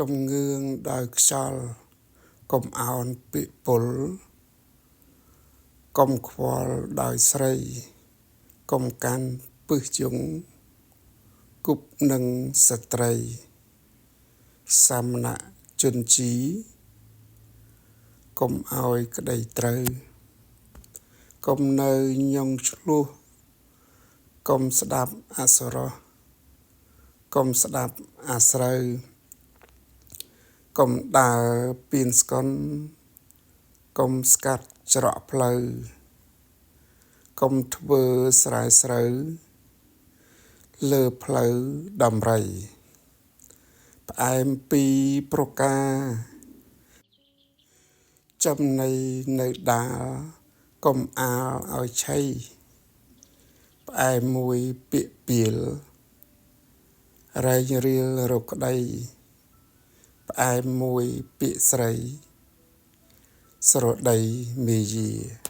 កុំងឿងដោយខ្យល់ កុំអោនពាក្យពុល កុំខ្វល់ដោយស្រី កុំកាន់ពឹសយងគប់នឹងស្ត្រី សមណជនជី កុំឲ្យក្តីត្រូវ កុំនៅញងឆ្លោះ កុំស្ដាប់អសុរោះ កុំស្ដាប់អាស្រូវ កុំដើរពៀនស្កុនកុំស្កាត់ច្រកផ្លូវ កុំធ្វើស្រែស្រូវលើផ្លូវដំរី ផ្អែមពីរប្រការ ចំណីនៅដាល កុំអាលឲ្យឆី ផ្អែមមួយពាក្យពៀល រែងរៀលរកក្តី ផ្អែមមួយពាក្យស្រី ស្រដីមាយា។